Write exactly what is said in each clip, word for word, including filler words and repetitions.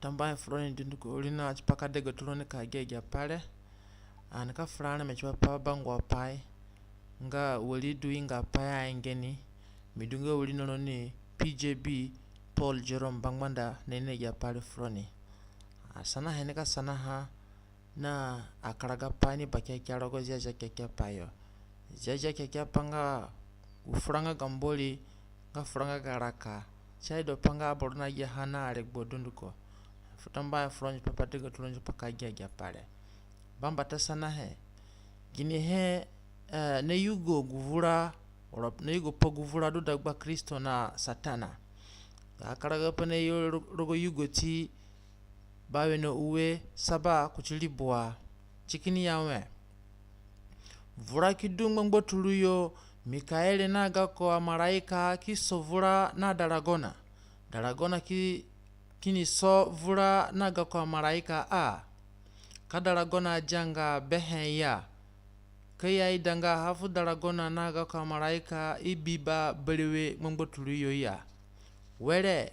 Tambuahe fu roni dunduko wirina tipa ka degaturoni ka gia agi apai re. Ani ka fura areme tipa pa bangua pai nga wari du ingaapai aenge ni. Mi du nga wirina roni P J B Paul Jerome Bangbanda na ino agi apai re fu roni. Asanahe nika sanaha na akaragapai ni Bakekeapai rogo Ziazia Kekeapai yo. Ziazia Kekeapai nga gu fura nga ga Mbori, nga fura nga ga raka. Si aidopa nga aboro nagiaha na aregbo dunduko. Fu tambuahe fu roni tipa pa degaturoni tipa ka gia agi apai re. Bambata sanahe, ginihe nayugo gu vura, nayugo pa gu vura du dagba Kristo na Satana? Ga akaragapai naye rogo Yugoti bawe na ue saba kuti ribua. Si kini ya wẽ, vura ki du ngbangbaturu yo, Mikaere na gako amaraika ki so vura na daragona. Daragona ki, kini so vura na gako amaraika a. Ka daragona adianga behe ya, ka i aidanga ha fu daragona na gako amaraika i biba berewe ngbangbaturu yo ya. Were,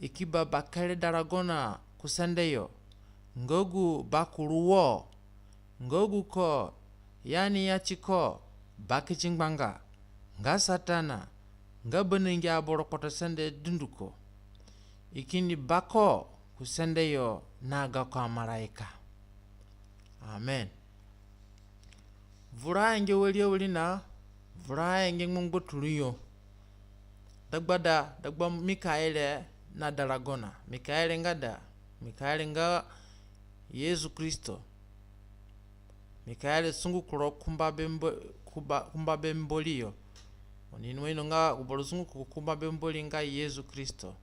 i ki ba bakere daragona ku sende yo, nga gu bakuru wo, nga gu ko i ani ya tiko Bakitingbanga, nga Satana, nga banangi aboro kpotosende dunduko. I kini ba ko ku sende yo na gako amaraika. Amen. Vura aenge wari yo wirina, vura aenge ngbangbaturu yo. Dagba da, dagba Mikaere na daragona. Mikaere nga da, Mikaere nga Yesu Kristo. Mikaere sungu ku rogo kumba be Mbo-, kumba, kumba be Mbori yo. Oni ima ino nga gu boro sungu ku kumba be Mbori nga Yesu Kristo.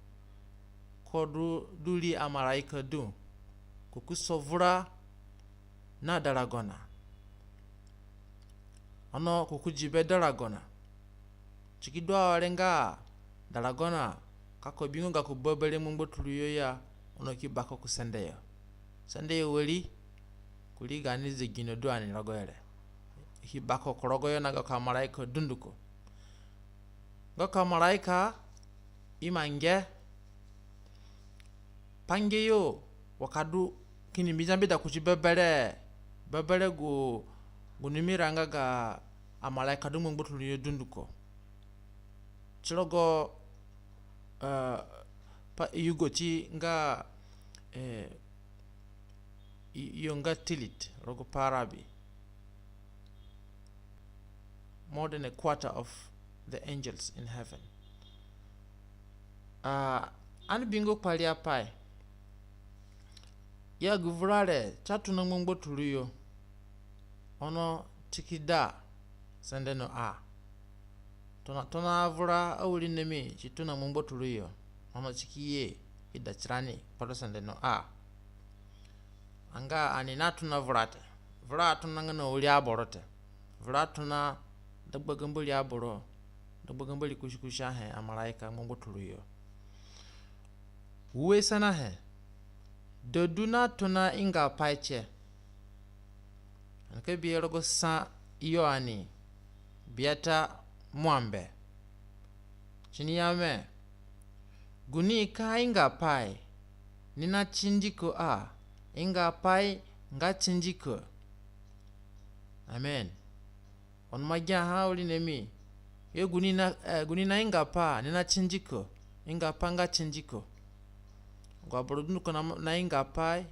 Ko du, du ri amaraika du. Ko ki so vura na daragona. Ono ko ki di be daragona. Si ki du awere nga daragona ka ko bingo gako bebere ngbangbaturu yo ya, ono ki ba ko ku sende yo. Sende yo wari, kurii gaani zegino du ani rogoho re. I ki ba ko ku rogo yo na gako amaraika dunduko. Gako amaraika ima nge, pa nge yo wa ka du kini mbida mbida kuti bebere, bebere gu, gu nimiranga ga amaraika du ngbangbaturu yo dunduko. Ti rogo, eh, pa, Yugoti nga, eh, i-, yo nga tilit rogo pa Arabi. More than a quarter of the angels in heaven. Ah, ani bingo kpariapai ya gu vura re si atona ngbangbaturu yo. Ono si ki da sende no a. Tona, tona vura awirinami si tona ngbangbaturu yo. Ono si ki ye ki da tirani kpotosende no a. Anga ani natona vura te. Vura atonanga na wiri aboro te. Vura atona dagba ga Mbori aboro, dagba ga Mbori kusikusi ahe, amaraika ngbangbaturu yo. Ue sanahe, da du natona ingaapai tie. Ani ka bihe rogo sa Yoane biata muambe. Si ni ya wẽ, gu ni ka ingaapai ni na ti ndiko a, ingaapai nga ti ndiko. Amen. Ono mo agiaha awirinami. Yo gu ni na, eh, gu ni na ingaapai ni na ti ndiko. Ingaapai nga ti ndiko. Agu aboro dunduko na, na ingaapai.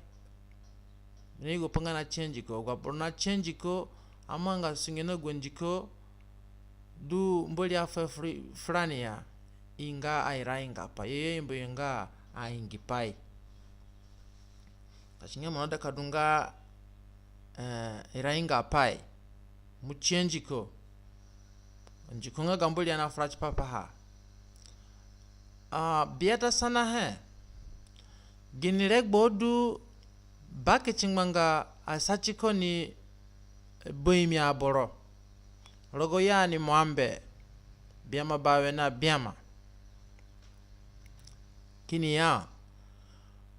Mi nayugo pa nga na ti ndiko. Agu aboro na ti ndiko, amanga sunge na gu ndiko du Mbori afuhe fur-, furani ya. I nga aira ingaapai. Yo, yo i mbu yo nga aingipai. Ka si nga mo naida ka du nga, eh, ira ingaapai, mo ti ndiko. Ndiko nga ga Mbori a nafura tipa paha. Ah, biata sanahe, gini regbo du Bakitingbanga asa tiko ni, eh, baimi aboro. Rogo Yoane muambe, biama bawe na biama. Kini ya,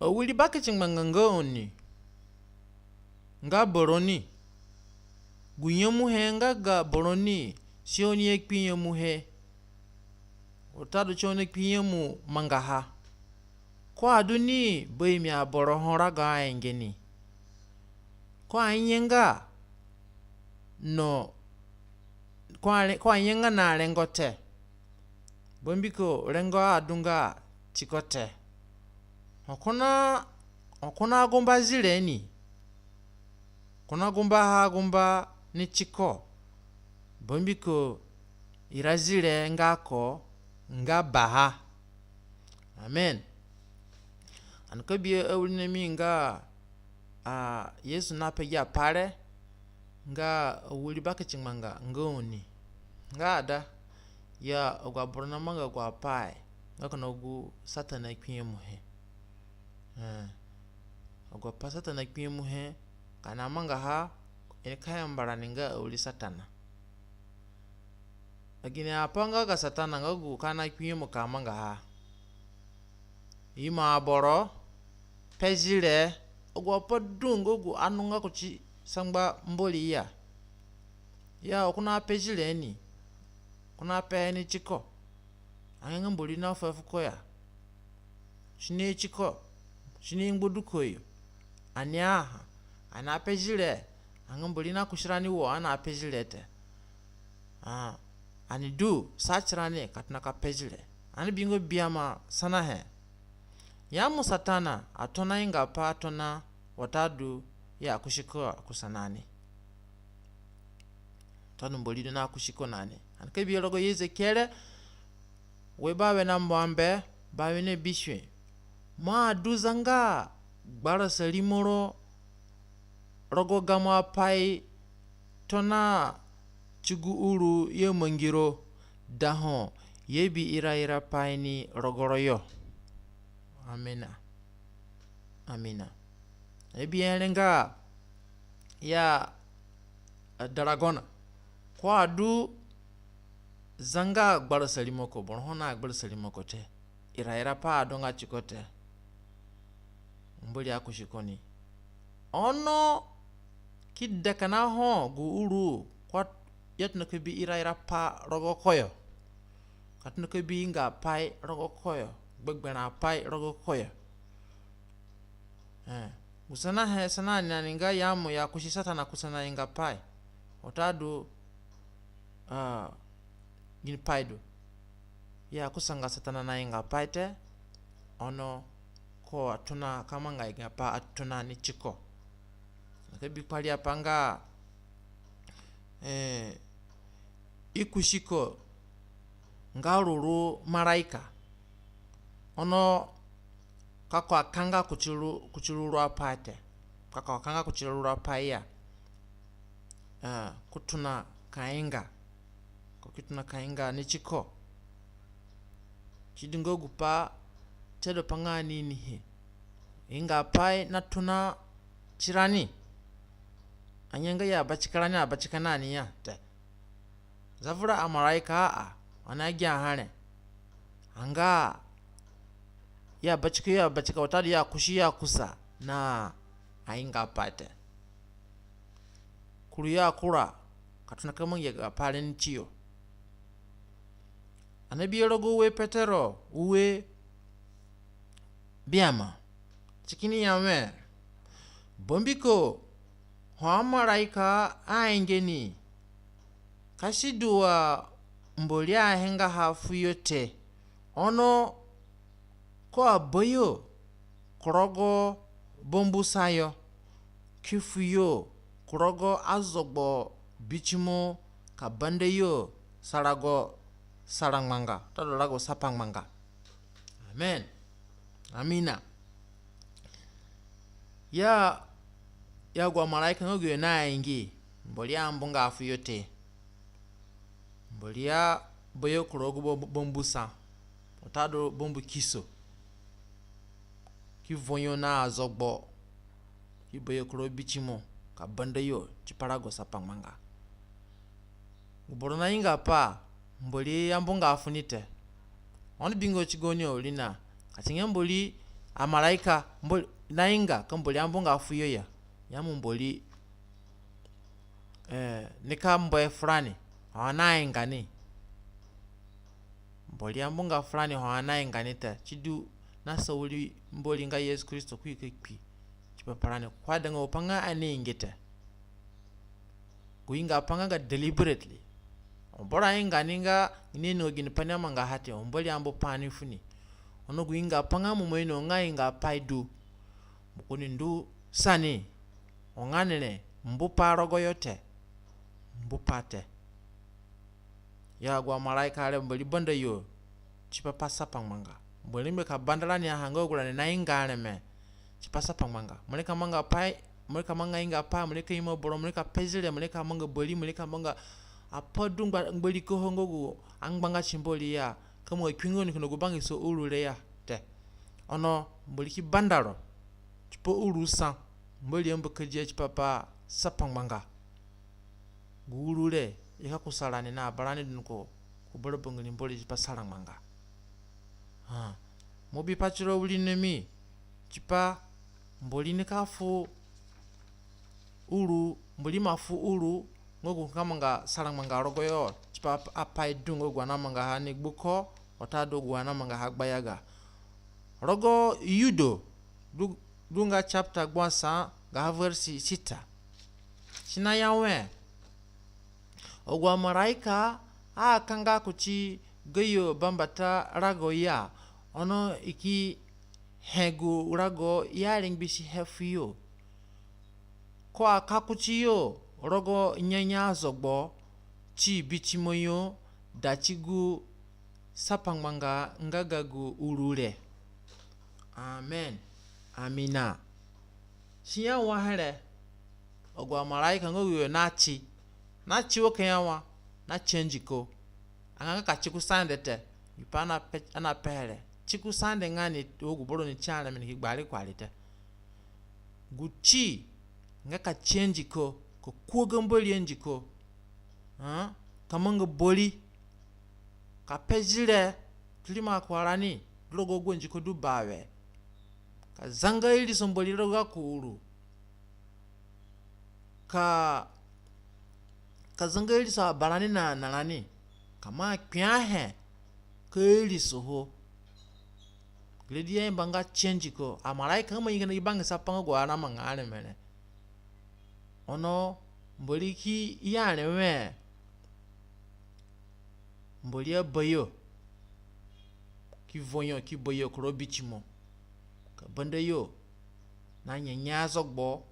awiri Bakitingbanga nga oni, nga baroni. Gu nyemuhe nga ga baroni, si oni akpi nyemuhe. Watadu si oni akpi nyemu mangaha. Ko Ko adu ni ba imi aboro ho rago aenge ni. Ko anyenga no, ko a, ko anyenga na rengo te. Bambiko rengo adunga tiko te. Ho ko na, ho ko na gumba zire ni. Ko na gumba ha gumba ni tiko. Bambiko ira zire nga ko nga baha. Amen. Ani ka bi awirinami nga, a, Yesu na pe gi apai re nga awiri bakiti ngbanga nga oni. Nga ada, ya agu aboro na manga agu apai nga kina gu Satana kpinyemu he. Ee. Agu apai Satana kpinyemu he, ka ani amangaha, i nika yamba rani nga awiri Satana. Agini apai nga ga Satana nga gu ka ani akpinyemu ka mangaha. Imo aboro, pe zire, agu apai du nga gu anunga kuti sangba Mbori ya. Ya, ko na pe zire ni, ko na pe ni tiko. Anga nga Mbori na fuhe fuko ya. Si ni tiko, si ni ngbaduko yo. Ani aha, ani ape zire, anga Mbori na kusi rani wo ani ape zire te. A, ani du sa tirani ka tona ka pe zire. Ani bingo biama sanahe. Ya mo Satana atona ingapai atona watadu ya kusi ko kusa na ni. Watadu Mbori du na kusi ko na ni. Ani ka bi rogo Ezekiere, ue bawe na mbambe, bawe na bisue. Mo adu zanga gbarasa rimoro rogo gamo apai tona ti gu uru i amangi ro, da ho i abi iraira pai ni rogo ro yo. Amina. Amina. I abi ere nga ya, eh, daragona. Ko adu zanga gbarasa rimoko, boro ho na gbarasa rimoko te. Iraira pai adunga tiko te. Mbori akusi ko ni. Ono ki de kina ho gu uru ko a, i atona ka bi iraira pai rogo ko yo. Ka tona ka bi ingapai rogo ko yo. Gbegberẽ apai rogo ko yo. Ee, gu sanahe sana ni ani nga ya mo ya kusi Satana kusa na ingapai. Watadu, a, ginipai du. Ya kusanga Satana na ingapai te, ono ko atona ka manga ingapai atona ni tiko. Ka bi kpari apai nga, ee, i kusi ko nga ruru maraika. Ono ka ko akanga kuti ru, kuti ruru apai te. Ka ko akanga kuti ruru apai ya. A, ko tona ka inga. Ko ki tona ka inga ni tiko. Ki du nga gupai te do pa nga ni ni he. Ingapai na tona tirani. Anga nga ya batika rani abatika na ni ya te. Zavura amaraika a, oni agiaha re. Anga ya batika yo abatika watadu ya kusi yo kusa na a ingapai te. Kuru yo kura ka tona ka mangi apai re ni tiyo. Ani abi rogo ue Petero, ue biama. Si kini ya wẽ, bambiko ho amaraika aenge ni, ka si du wa Mbori ahengaha fuyo te, ono ko abayo ku rogo bambusa yo, ki fuyo ku rogo azogbo bitimo ka banda yo sa rago sarangbanga, watadu rago sapangbanga. Amen. Amina. Ya, ya agu amaraika nga aguyo naingi, Mbori ambunga fuyo te. Mbori abayo ku rogo bambu, bambusa, watadu bambukiso. Ki vo yo na azogbo, ki bayo ku rogo bitimo, ka banda yo tipa rago sapangbanga. Gu boro naingapai, Mbori ambunga funi te. Oni bingo ti gaoni awirinami, ka ti ngia Mbori, amaraika, Mbori nainga ka Mbori ambunga fuyo ya. Ya mo Mbori, ee, nika mbu he furani, ho ani aingani. Mbori ambunga furani ho ani aingani te. Si du na sa wiri Mbori nga Yesu Kristo ko i ka kpi tipa pa rani. Ko aidanga gupai nga ani ingi te. Gu ingapai nga ga deliberately. Ho boro ainga ni nga ni ino ginipai ni amangaha te, ho Mbori ambu pa ni funi. Ono gu ingapai nga mo ima ino nga ingapai du. Mo kini ndu sa ni, ho nga ni re, mbu pa rogoyo te. Mbu pa te. Ya agu amaraika re Mbori banda yo tipa pa sapangbanga. Mbori rengbe ka banda rani a ha nga agu rani nainga areme tipa sapangbanga. Mo nika manga pai, mo nika manga ingapai, mo nika imo boro, mo nika pe zire, mo nika manga bari, mo nika manga apai du ngba-, ngbarikoho nga gu angbanga ti Mbori ya, ka mo akpi nga oni kina gu bangisa uru re ya te. Ono Mbori ki banda ro tipa uru sa Mbori ambakadihe tipa pa sapangbanga. Gu uru re i ka kusa rani na abarani dunduko ku bara bangiri Mbori tipa sarangbanga. Ha. Mo bi pati ro wirinami tipa Mbori nika fu uru, Mbori ima fu uru nga gu ka manga sarangbanga rogoyo tipa ap-, apai du nga gu anamangaha ni gbuko watadu gu anamangaha gbayaga. Rogo Yudo du, du nga chapter gbua sa gaha verse sita. Si naya wẽ, agu amaraika akanga kuti gayo bambata rago ya, ono i ki he gu rago i arengbisihe fuyo. Ko aka kuti yo rogo nyenye azogbo ti bitimo yo, da ti gu sapangbanga nga ga gu uru re. Amen. Amina. Si ya wa here, agu amaraika nga agu yo nati, nati wo ka ya wa, na change ko. Anga nga ka ti ku sande te, gipai ana pe-, ana pehe re. Ti ku sande nga ni wo gu boro ni ti areme ni ki gbari kuari te. Gu ti nga ka change ko, ka kuo ga Mbori andiko. Ha? Ka manga bari, ka pe zire ti rimo akuarani du rogo agu andiko du bawe. Ka zanga iriso Mbori rogo gako uru. Ka, ka zanga iriso abarani na anarani. Ka maa kpiahe ka irisoho. Gure du i aimba nga change ko. Amaraika nga mangi kina gi bangisa pa nga gu aramanga areme re. Ono Mbori ki ya re wẽ, Mbori aba yo, ki vo yo, ki ba yo kuro bitimo, ka banda yo na nyenye azogbo,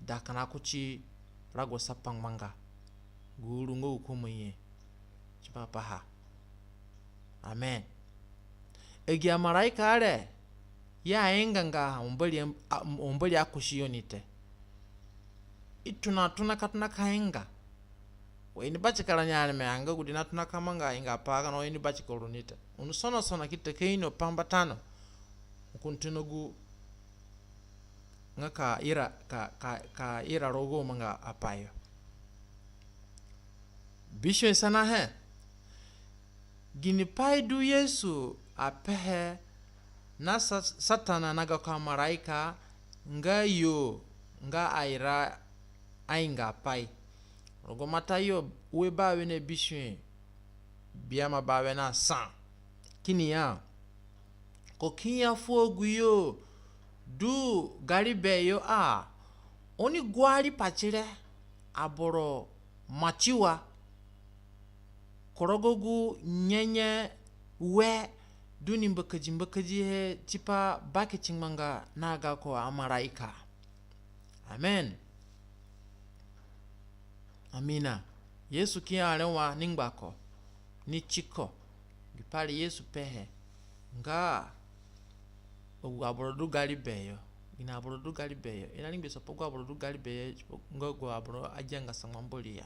da kina kuti rago sapangbanga. Gu uru nga gu ko mangi tipa paha. Amen. Agi amaraika re, i ainganga ho Mbori, a, ho Mbori akusi yo ni te. I tona tona ka tona ka inga. Wa i ni batika rani areme, anga gu di natona ka manga ingapai kina wa i ni batika ru ni te. U ni sono sono ki ta ka ino pambata no. U kini tona gu nga ka ira, ka, ka, ka ira rogo manga apai yo. Bisue sanahe. Ginipai du Yesu apehe na Sa-, Satana na gako amaraika nga yo nga aira aingapai. Rogo Matayo ue bawe na bisue, biama bawe na sa. Kini ya, ko ki ya fu agu yo du gari beyo a, oni guari pati re, aboro mati wa ku rogo gu nyenye we du ni mbakadi mbakadihe tipa bakitingbanga na gako amaraika. Amen. Amina. Yesu ki ya re wa ni ngbako, ni tiko. Gipai re Yesu pehe nga agu aboro du gari beyo. Gini aboro du gari beyo? I naringbiso pa agu aboro du gari beyo nga agu aboro agianga sangba Mbori ya.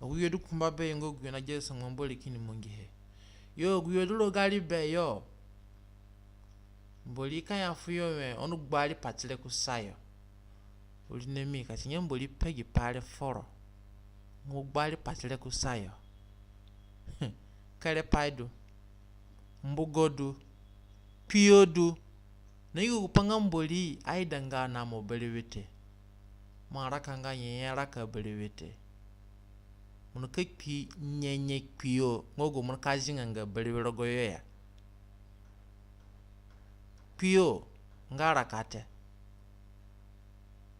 Agu yo du kumba beyo nga agu yo nagia sangba Mbori kini mangihe. Yo, agu yo du ro gari beyo, Mbori ka ya fu yo wẽ, oni guari pati re kusayo. Wirinami, ka si nye Mbori pe gipai re foro, mo guari pati re kusayo. Kerepai du, mbugo du, kpio du, na yugo gupai nga Mbori aidanga na mo berewe te. Mo arakanga nyenye raka berewe te. Mo nika kpi nyenye kpio nga gu mo nika zinganga berewe rogoyo ya. yo nga raka te.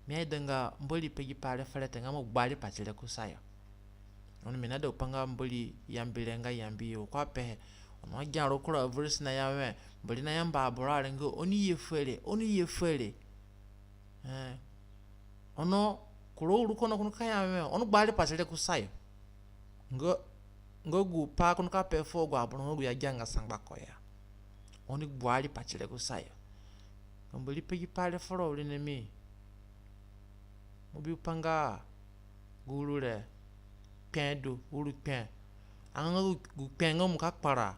Mi aidanga Mbori pe gi pai re fere te nga mo gbari pati re kusayo. Ono mi naida gupai nga Mbori yambi re nga yambi yo ko apehe. Ono agia rogo kura veresi naya wẽ, Mbori nayamba aboro are nga oni ye fere, oni ye fere. Eh. Ono kura uru kono ko nika ya wẽ, oni gbari pati re kusayo. Nga, nga gupai ko nika pe fu agu aboro nga agu i agianga sangba ko ya. Oni gbari pati re kusayo. Ka Mbori pe gi pai re foro, awirinami. Mo bi gupai nga gu uru re kpe du, uru kpe. Anga nga gu, gu kpe nga mo ka kpara.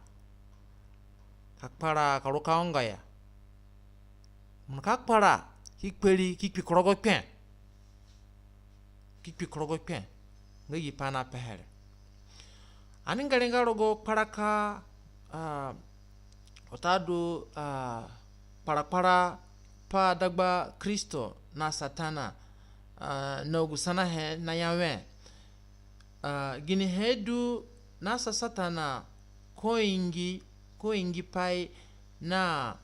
Ka kpara ka ru ka onga ya. Mo nika kpara ki kpari, ki kpi ku rogo kpe. Ki kpi ku rogo kpe. Nga gi pai napehe re. Ani ngere nga rogo kparaka, ah, watadu, ah, kparakpara pa dagba Kristo na Satana, ah, na gu sanahe naya wẽ, ah, ginihe du nasa Satana ko ingi, ko ingi pai na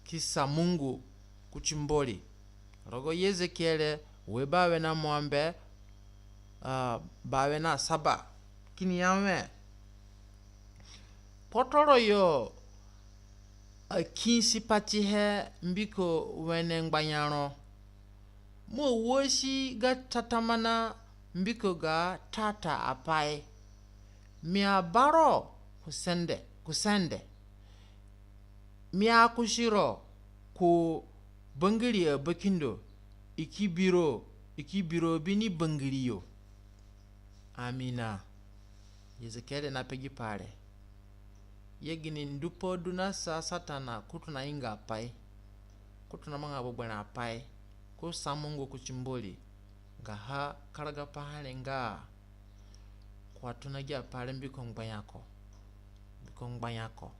ki sa mungu kuti Mbori. Rogo Ezekiere ue bawe na muambe, ah, bawe na saba. Kini ya wẽ, kpotoro yo akisi patihe mbiko wene ngbanyaro. Mo awasi ga tatamana mbiko ga tata apai. Mi abaro ku sende, ku sende. Mi akusi ro ku bangiri abakindo, i ki bi ro, i ki bi ro bi ni bangiri yo. Amina. Ezekiere nape gi pai re. Ya gini ndupa du nasa Satana ko tona ingapai, ko tona manga gbegberẽ apai, ko sa mungu kuti Mbori, gaha karagapaha re nga ko atona gi apai re mbiko ngbanyako. Mbiko ngbanyako.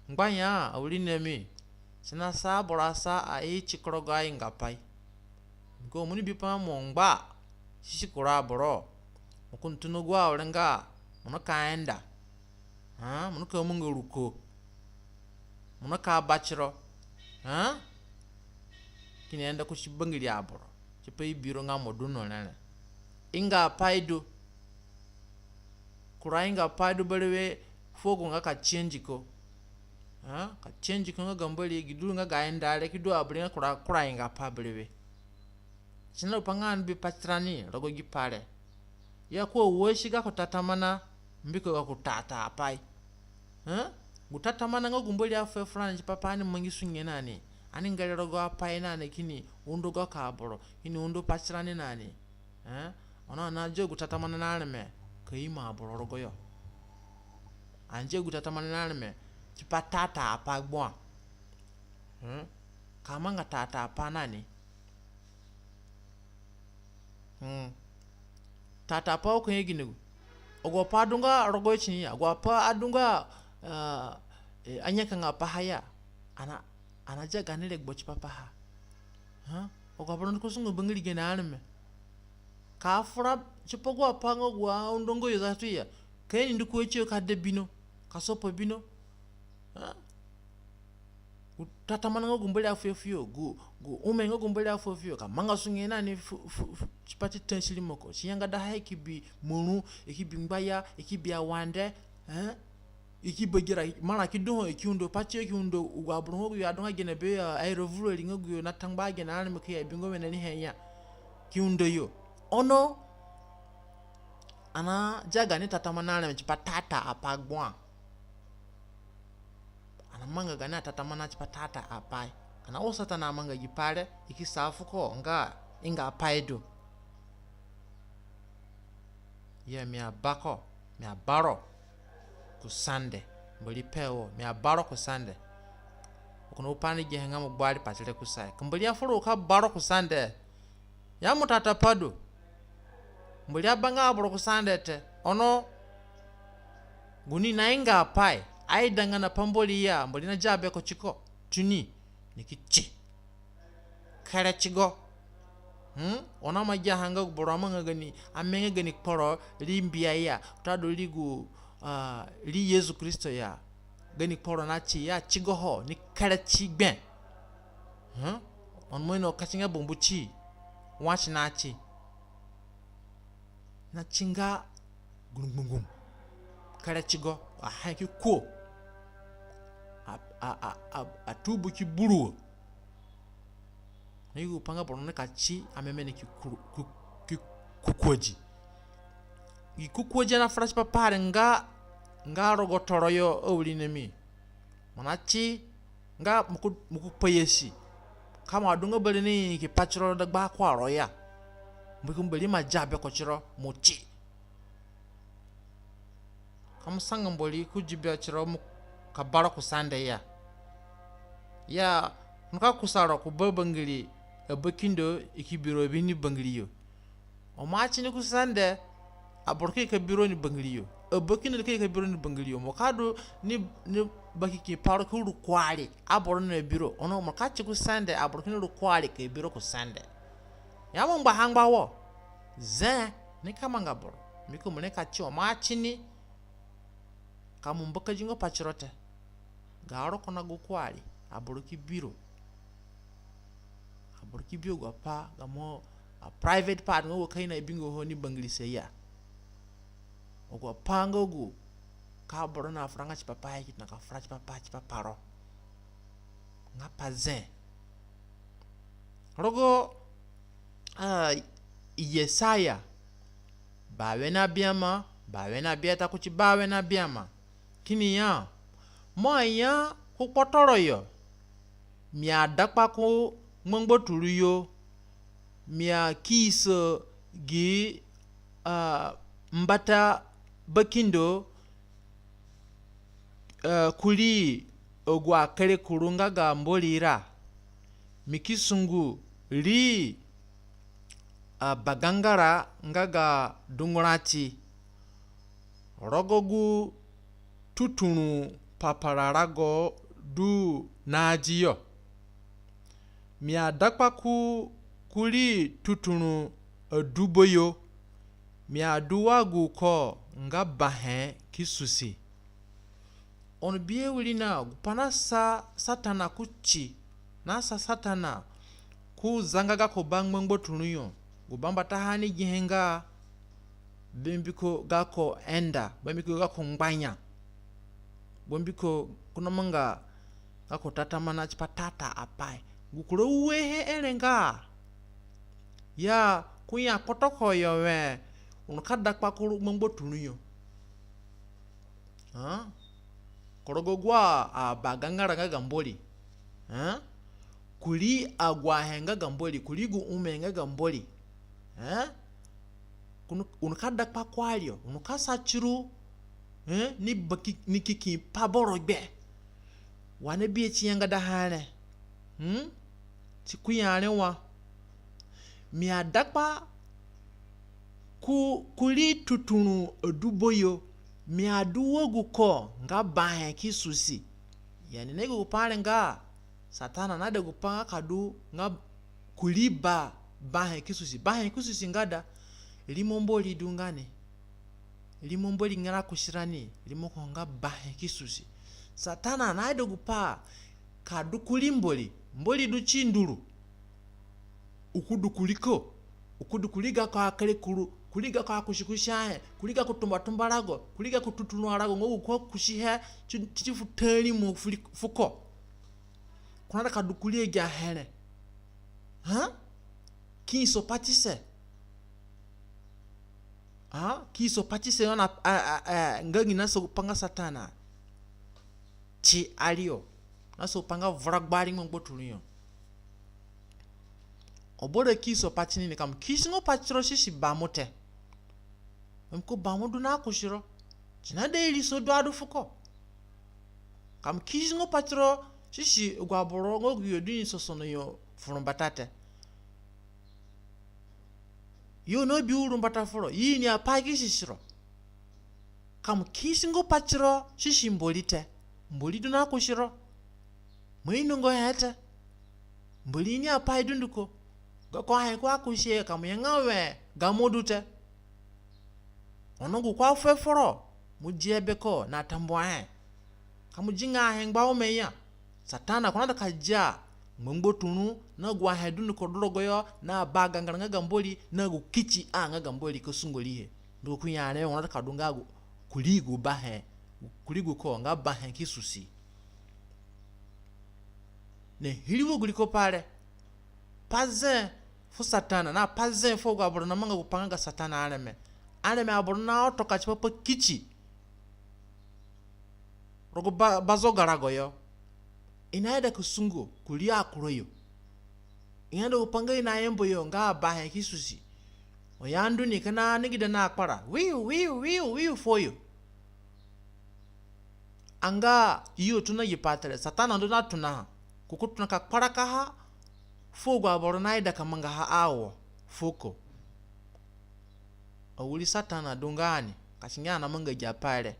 Ngbanya, awirinami, si nasa aboro asa a iti ku rogo aingapai. Mbiko mo ni bipa mo ngba, si si kura aboro. Mo kini tona gu awere nga mo nika enda. Ha, mo nika manga ruko. Mo nika ba tiro. Ha? Kini enda kuti bangiri aboro tipa i bi ro nga mo du no re re. Ingapai du. Kura ingapai du berewe fuo gu nga ka change ko. Ha? Ka change ko nga ga Mbori, gi du nga ga enda re ki du aboro nga kura, kura ingapai berewe. Si naida gupai nga ani bi pati tirani rogo gi pai re. Ya ko awasi gako tatamana mbiko gako tata apai. Eh? Gu tatamana nga gu Mbori afuhe furani tipa pa ani mangi sunge na ni. Ani ngere rogo apai na ni kini undo gako aboro, kini undo pati tirani na ni. Eh? Ono ani adia gu tatamana na areme ka imo aboro rogoyo. Ani adia gu tatamana na areme tipa tata apai gbua. Hmm? Ka manga tata apai na ni. Hmm. Tata apai wa ko nye gini gu? Agu apai adunga rogo tini ya, agu apai adunga, ah, eh, anyakanga paha ya. Ana, ana dia gani regbo tipa paha. Huh? Agu aboro ndu ka sungu bangiri gene areme. Ka fura tipa agu apai nga agu aundonga yo zatu ya. Ka i ni ndu ku ati yo ka de bino, ka sopa bino. Ha? Gu tatamana nga gu Mbori afuhe fuyo, gu, gu ome nga gu Mbori afuhe fuyo, ka manga sunge na ni fu, fu, fu, tipa ti taasi rimoko. Si nyangadaha i ki bi muru, i ki bi ngbaya, i ki bi awande, eh? I ki bagira, marã ki du ho, i ki undo pati yo, i ki undo agu aboro nga agu yo adunga gene beyo, aira vurari nga agu yo nata ngba gene areme ka i abinga wene rihe ya. Ki undo yo. Ono, ana dia gani tatamana areme tipa tata apai gbua. Ana manga gani atatamana tipa tata apai. Ka na wo Satana amanga gi pai re, i ki sa fuko nga ingapai du. Ya mi abako, mi abaro ku sande. Mbori pe wo, mi abaro ku sande. Wa ko na gupai ni gihe nga mo gbari pati re kusayo. Ka Mbori afura ka baro ku sande. Ya mo tata pai du. Mbori abanga aboro ku sande te. Ono gu ni na ingapai, aidanga na pa Mbori ya, Mbori nadia beko tiko. Tuni, ni ki ti. Kere tigo. Hmm? Ono ima giaha nga gu boro amanga gani, amenga gani kporo ri mbia ya, watadu ri gu, ah, ri Yesu Kristo ya. gani kporo na ti ya ti goho ni kere ti gbe. Hm? Ono mo ino ka ti nga bambu ti, wa ti na ti. Na ti nga gurungbungum. Kere ti go, a he ki kuo. A, a, a, a, a tubu ki buruo. Na yugu pa nga boro nika ti ameme ni ki kuru-, ku-, ki kukuodi. Gi kukuodi na fura tipa pa re nga, nga rogo toro yo awirinami. Mo na ti nga mo ku, mo ku kpayasi. Ka mo adunga bere ni ki pa tiro dagba kuaro ya. Mbiko Mbori ima dia beko tiro mo ti. Ka mo sanga Mbori ku di be tiro mo ka ba ro ku sende ya. Ya, ko nika kusa ro ku ba bangiri, abakindo i ki bi ro bi ni bangiri yo. Ho mo ati ni ku sende, aboro ki ka bi ro ni bangiri yo. Abakindo ki ka bi ro ni bangiri yo. Mo ka du ni, ni bakiki pa ro ki ru kuari, aboro na bi ro. Ono mo ka ti ku sende, aboro kini ru kuari ka bi ro ku sende. Ya mo ngbaha ngba wo. Zee, nika manga boro. Mbiko mo nika ti ho mo ati ni. Ka mo mbakadi ngo pa tiro te. Ga ro ko na gu kuari, aboro ki bi ro. Aboro ki bi agu apa, gamo a private part nga gu ka i na bingo ho ni bangirise ya. Agu apa nga gu ka aboro na furanga tipa pa he ki tona ka fura tipa pa, tipa pa ro. Nga pa zee. Rogo, ah, Yesaya bawe na biama, bawe na biata kuti bawe na biama. Kini ya, mo aya ku kpotoro yo, mi adakpa ku ngbangbaturu yo, mi akiiso gi, ah, mbata bakindo, ah, kurii agu akerekuru nga ga Mbori ra. Mi ki sungu rii, ah, bagangara nga ga dungurati rogo gu tuturũ papararago du nadi yo. Mi adakpa ku, kurii tuturũ adubo yo. Mi adu wa gu ko nga bahe ki susi. Ono bihe wirina, gu pa nasa Satana kuti, nasa Satana ku zanga gako ba ngbangbaturũ yo, gu bambataha ni gihe nga, bambiko gako enda, bambiko gako ngbanya, bambiko ko namanga gako tatamana tipa tata apai. Gu kura uehe ere nga, ya ko ya kpotoko yo wẽ, u nika dakpa kuru ngbangbaturũ yo. Ha? Ku rogo agu abagangara nga ga Mbori. Ha? Kurii agu ahe nga ga Mbori, kurii gu ome nga ga Mbori. Ha? Ko nu-, u nika dakpa kuari yo, u nika sa tiru, eh, ni baki-, ni kiki pa boro gbe. Wa ani bihe ti yangada ha re. Hmm? Ti ku ya re wa. Mi adakpa ku, kurii tuturũ adubo yo, mi adu wa gu ko nga bahe ki susi. Yani na yugo gu pa re nga, Satana naida gu pa nga ka du nga kurii ba, bahe ki susi. Bahe ki susi nga da, rimo Mbori du nga ni. Rimo Mbori nga ra kusi rani, rimo ko nga bahe ki susi. Satana naida gu pa ka du kurii Mbori, Mbori du ti nduru. U ku du kurii ko, u ku du kurii gako akerekuru, kurii gako akusikusi ahe, kurii gako tumbatumba rago, kurii gako tuturũ arago nga gu ko akusihe ti, ti, ti fu taarimo fu ri-, fuko. Ko naida ka du kurii agi ahe re. Ha? Ki iso patise. Ha? Ki iso patise yo na, a, a, a, nga gi nasa gu pa nga Satana ti ari yo. Nasa gu pa nga vura gbari ngbangbaturũ yo. Ho boro ki iso pati ni ni, ka mo kisi ngo pati ro sisi bamu te. Mbiko bamu du na kusi ro. Ti naida iriso du adu fuko. Ka mo kisi ngo pati ro sisi agu aboro nga agu yo du ni sosono yo furu mbata te. Yo na bi uru mbata furo, i ini apai ki susi ro. Ka mo kisi ngo pati ro sisi Mbori te. Mbori du na kusi ro. Mo inongo he te. Mbori ini apai dunduko. Gako ahe ko akusihe, ka mo yanga wẽ gamo du te. Ono gu ko afuhe foro, mo dihe beko na tambuahe. Ka mo di nga ahe ngba ome ya, Satana ko naida ka dia ngbangbaturũ na agu ahe dunduko du rogoyo, na ba gangara nga ga Mbori, na gu kiti a nga ga Mbori ka sungo riihe. Ndu ko ya re, ko naida ka du nga gu, kurii gu bahe, kurii gu ko nga bahe ki susi. Na hiriwo gu riko pai re, pa zee fu Satana, na pa zee fu agu aboro namanga gu pa nga ga Satana areme. Areme aboro naotoka tipa pa kiti rogo ba, bazogarago yo. I naida ka sungo kurii akurayo. I naida gu pa nga i nayambu yo nga bahe ki susi. Ho i andu ni kina nigida na kpara. Wiu, wiu, wiu, wiu fuo yo. Anga i yo tona gi pai te re, Satana ndu na tonaha. Ko ki tona ka kparakaha fu agu aboro naida ka mangaha awo fuko. Awiri Satana du nga ani, ka si ngia ani namanga agi apai re.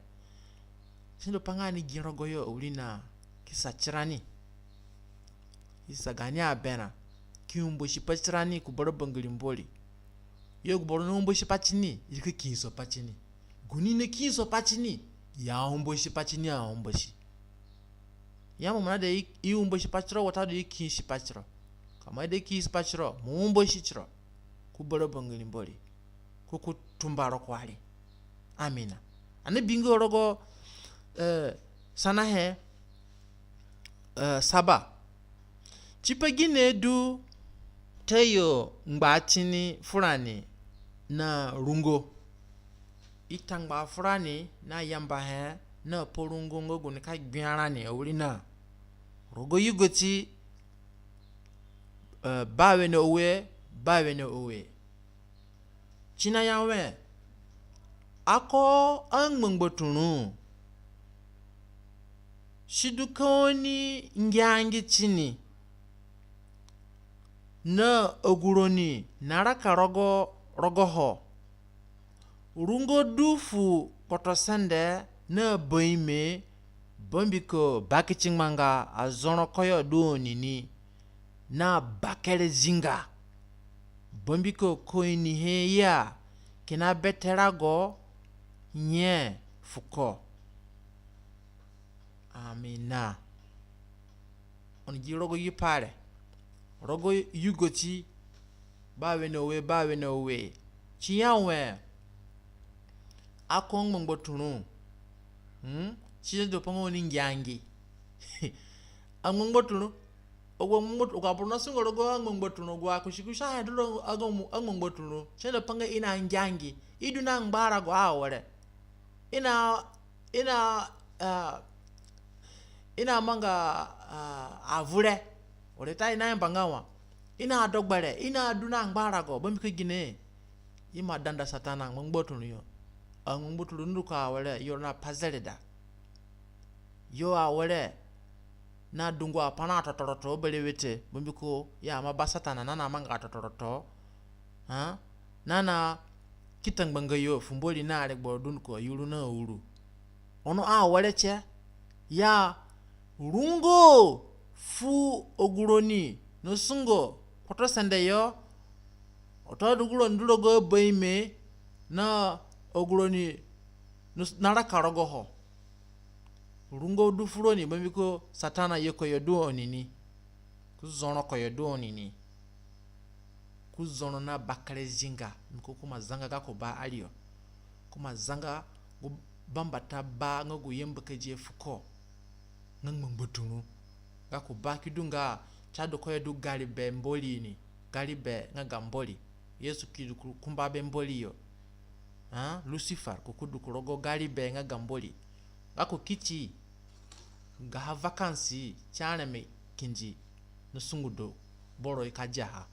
Si ndu pa nga ani gi rogoyo awirina, ki sa tirani. Ki sa gaani aberã, ki umbasi pa tirani ku bara bangiri Mbori. Yo gu boro naumbasi pa tini, i ki kiiso pa tini. Gu ni nakiiso pa tini, i aumbasi pa tini aumbasi. Ya mo mo naida i, i umbasi pa tiro watadu i kiisi pa tiro. Ka mo aida i kiisi pa tiro, mo umbasi tiro ku bara bangiri Mbori. Ko ki tumba ro kuari. Amina. Ani bingo rogo, eh, Sanahe, eh, saba. Tipa gine du tayo ngba tini furani na rungo? I ta ngba furani na yambahe na pa rungo nga gu nika gbia rani awirina. Rogo Yugoti, eh, bawe na ue, bawe na ue. Si naya wẽ, ako angbangbaturũ, sidu ka oni ngiangi tini, na agu roni naraka rogo, rogoho. Rungo du fu kpotosende na baime, bambiko bakitingbanga azorõ koyo du oni ni, na bakere zinga, bambiko ko inihe ya kina bete rago nye fuko. Amina. Oni gi rogo gi pai re, rogo Yugoti bawe na ue, bawe na ue. Si ya wẽ, ako angbangbaturũ, hm? Si du pa nga oni ngiangi. Angbangbaturũ, agu angbangbaturũ, agu aboro nasungo rogo angbangbaturũ, agu akusi kusi ahe du rogo angbangbaturũ, si du pa nga i nangiangi, i du na ngbarago awere. I na, i na, ah, i namanga, ah, avure. Ore ta i nayamba nga wa. I nadu gbere, i nadu na ngbarago, bambiko gine? Ima danda Satana angbangbaturũ yo. Angbangbaturũ dunduko awere, yo na pa zereda. Yo awere, na dungu apai na totoroto berewe te, bambiko ya ima ba Satana na namanga totoroto. Ha? Na na kita ngbanga yo fu Mbori na aregbo dunduko ayuru na auru. Ono awere tie ya rungo fu agu roni nasungo kpotosende yo, watadu agu roni du rogo abaime na agu roni nus-, naraka rogoho. Rungo du furoni, bambiko Satana ye koyo du oni ni. Ku zoro koyo du oni ni. Ku zoro na bakere zinga, mbiko ko ima zanga gako ba ari yo. Ko ima zanga gu bambata ba nga gu yamba ka ye fuko. Nga ngbangbaturũ. Gako ba ki du nga si adu koyo du gari be Mbori ni. Gari be nga ga Mbori. Yesu ki du ku kumba be Mbori yo. Ha? Lucifer, ko ki du ku rogo gari be nga ga Mbori. Gako kiti gaha vacancy ti areme kindi nasungudo boro i ka diaha.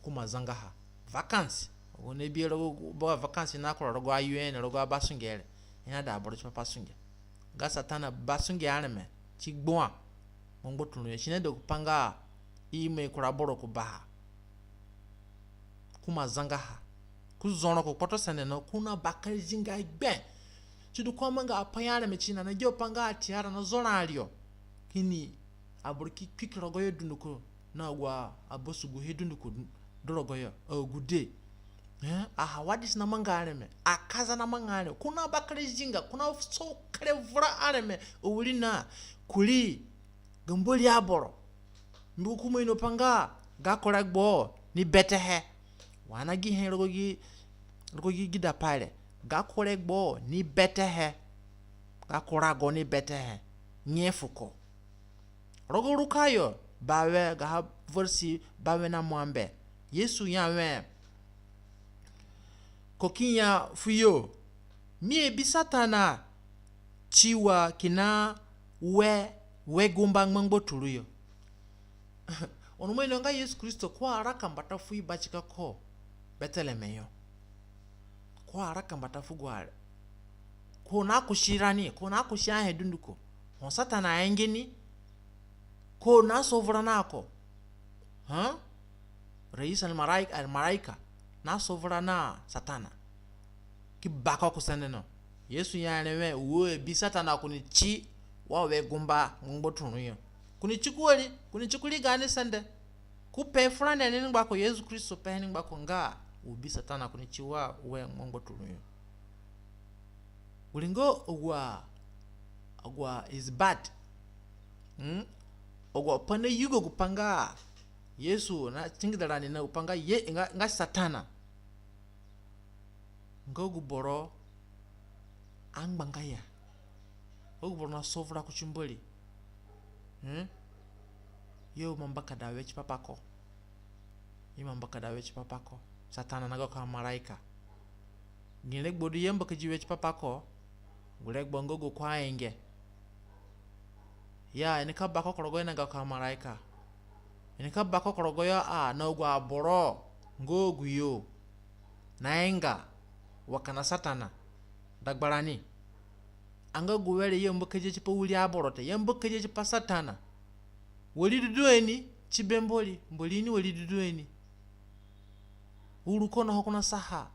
Ko ima zangaha. Vacancy. Agu nabi rogo ba vacancy na kura rogo a U N, rogo abasunge re. I naida aboro tipa pa sunge. Ga Satana basunge areme ti gbua. Ngbangbaturũ yo, si naida gu pa nga i ima kura boro ku baha. Ko ima zangaha. Ku zoro ku kpotosende no, ko na bakere zinga gbe. Sidu ko amanga apai areme ti na na gia pa nga atiara na zoro ari yo. Kini aboro ki kpiki rogoyo dunduko na agu abasuguhe dunduko du rogoyo agude. Eh, ahawadisi namanga areme, akaza namanga areme, ko na bakere zinga, ko na so kere vura areme, awirina, kurii ga Mbori aboro. Mbiko ko ima ino pa nga gako regbo ni betehe. Wa ani gihe rogo gi, rogo gi gidapai re. Gako regbo ni betehe. Gako rago ni betehe. Nye fuko. Rogo Ruka yo bawe gaha versi bawe na muambe. Yesu ya wẽ, ko ki ya fuyo, mi abi Satana ti wa kina we, we gumba ngbangbaturu yo. Ono mo ino nga Yesu Kristo ko araka mbata fu i batika ko Beteleme yo. Ko araka mbata fu gu are. Ko nakusi rani, ko nakusi ahe dunduko. Ho Satana aenge ni, ko nasovura na ko. Ha? Rais al-malaika, al-malaika nasovura na Satana. Ki ba ko ku sende no. Yesu ya re wẽ, wo abi Satana, ko ni ti wa we gumba ngbangbaturu yo. Ko ni ti ku wari, ko ni ti kurii gaani sende. Ko pe furani ni ngbako, Yesu Kristo pehe ni ngbako nga wo bi Satana, ko ni ti wa we ngbangbaturu yo. Wiri nga agu a, agu a is bad. Hmm? Agu apai nayugo gupai nga Yesu natingida rani na gupai nga ye, nga, nga Satana. Nga gu boro angbanga ya. Nga gu boro nasovura kuti Mbori. Hmm? I ima mbakada we tipa pa ko. I ima mbakada we tipa pa ko. Satana na gako amaraika. Gini regbo du i ambakadi we tipa pa ko, gu regbo nga gu ko aenge. Ya, i nika ba ko ku rogo yo na gako amaraika. I nika ba ko ku rogo yo a, na agu aboro nga aguyo naenga wa kina Satana dagbarani. Anga gu were i ambakadihe tipa wiri aboro te, i ambakadihe tipa Satana. Wari du duhe ni ti be Mbori, Mbori ini wari du duhe ni. Uru ko na ho ko nasaha.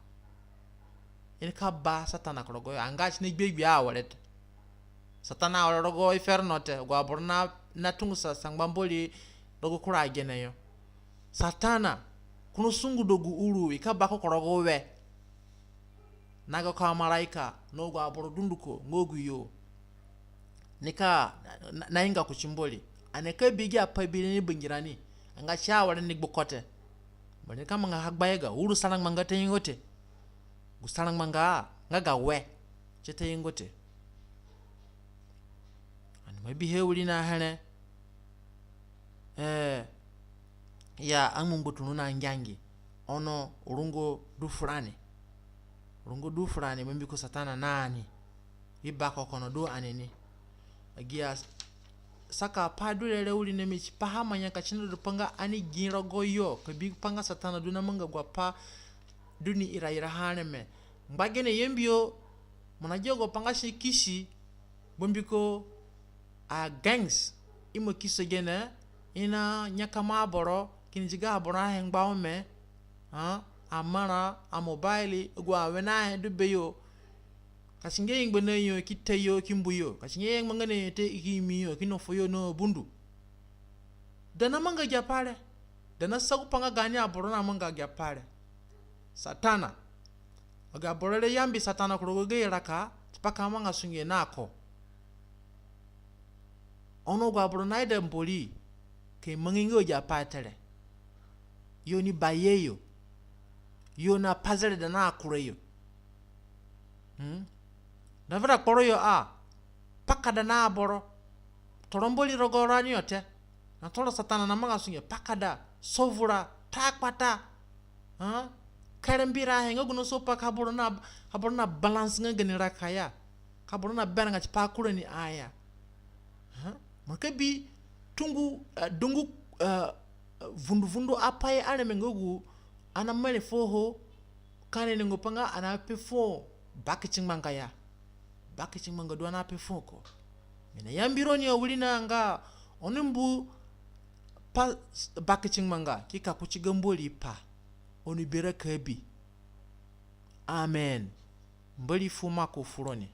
I nika ba Satana ku rogo yo, anga si nagbia gbia awere te. Satana awere rogo inferno te, agu aboro na, natungusa sangba Mbori rogo kura agene yo. Satana, ko nasungudo gu uru i ka ba ko ku rogo we na gako amaraika na agu aboro dunduko nga aguyo nika na, na, nainga kuti Mbori. Ani ka bi gi apai bi re ni bangirani, anga si awere ni gbuko te. Mbori nika mangaha gbaiga, uru sarangbanga tayenga te. Gu sarangbanga nga ga we, si tayenga te. Ani ima bihe wiri na here. Eh, ya angbangbaturũ na ngiangi. Ono rungo du furani. Rungo du furani, mbiko Satana na ani. I ba ko kono du ani ni. Agi asaka apai du re re wiri na mi tipaha, manya ka si nadu pa nga ani gi rogo yo, ka bi pa nga Satana du namanga agu apai du ni iraira ha areme. Ngbagene yambi yo, mo nagia agu apai nga si kisi, bambiko a gangs ima kiso gene, i nanyakama aboro, kini ziga aboro ahe ngba ome, ha, amara, amobile, agu awene ahe du beyo. Ka si ngia i ngba na yo, ki ta yo, ki mbu yo. Ka si ngia i ngba nga na yo te, i ki imi yo, ki nofo yo na abundu. Da namanga agi apai re. Da nasa gupai nga gaani aboro namanga agi apai re. Satana. Agi aboro re yambi Satana ku rogo gayo raka, tipa ka mangasunge na ko. Ono agu aboro naida Mbori ka i mangi nga agi apai te re, yo ni baye yo, yo na pa zereda na kura yo. Hmm? Davida kporo yo a, pakada na aboro. Toro Mbori rogo rani yo te. Na toro Satana namangasunge, pakada, sovura, ta kpata. Ha? Kere mbira ahe nga gu naso pa ka aboro na, aboro na balance nga gani raka ya. Ka aboro na berã nga tipa kura ni aya. Ha? Mo ka bi tungu, eh, dungu, eh, vundu vundu apai areme nga gu ani namere fuo ho, ka ani inongo pa nga ani ape fuo bakitingbanga ya. Bakitingbanga du ani ape fuo ko. Mi nayambi roni awirina nga oni mbu pa bakitingbanga ki ka kuti ga Mbori pa. Oni bi raka abi. Amen. Mbori fu maku furoni.